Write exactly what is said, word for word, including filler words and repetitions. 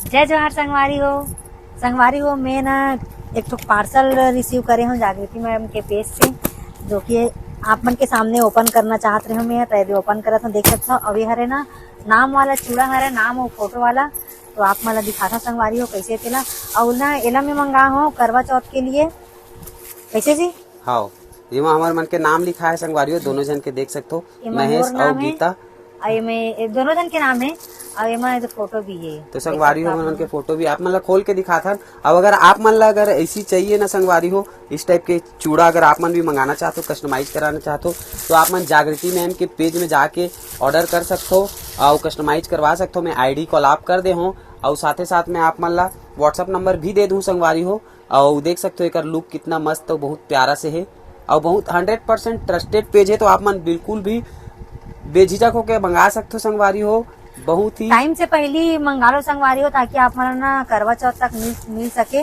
जय जोहार संगवारी हो। संगवारी हो, मैं ना एक ठो पार्सल रिसीव करे हूँ जागृति मैम के पेज से, जो कि आप मन के सामने ओपन करना चाहत रहे हूँ मैं, तो यदि ओपन करत हूँ, देख सकत हो, अभी हरे ना नाम वाला चूड़ा हरे, नाम और फोटो वाला, तो आप मन ला दिखाता संगवारी हो कैसे तेला। और ना एला मैं मंगा हूँ करवा चौथ के लिए। कैसे जी? हाँ, जेमा हमर मन के नाम लिखा है संगवारी हो, दोनों जन के देख सकत हो, एमा महेश मोर नाम और है, गीता। और एमे, ए, दोनों जन के नाम है, और एमा तो फोटो भी है। तो संगवारी हो, हमर मन के फोटो भी आप मन ला खोल के दिखाथन। अब अगर आप मन ला अगर ऐसी चाहिए ना संगवारी हो, इस टाइप के चूड़ा अगर आप मन भी मंगाना चाहत हो, कस्टमाइज कराना चाहत हो, तो आप मन जागृति मैम के पेज में जाके ऑर्डर कर सकत हो और कस्टमाइज करवा सकत हो। मैं आईडी कॉल आप कर दे हूँ और साथे साथ में आप मन ला WhatsApp नंबर भी दे दूँ संगवारी हो। और देख सकत हो एकर लुक कितना मस्त और बहुत प्यारा से है और बहुत हंड्रेड परसेंट ट्रस्टेड पेज है, तो आप मन बिल्कुल भी बेझिझक होके मंगा सकत हो संगवारी हो। बहुत ही टाइम से पहली मंगा लो संगवारी हो, ताकि आप मन ना करवा चौथ तक मिल, मिल सके।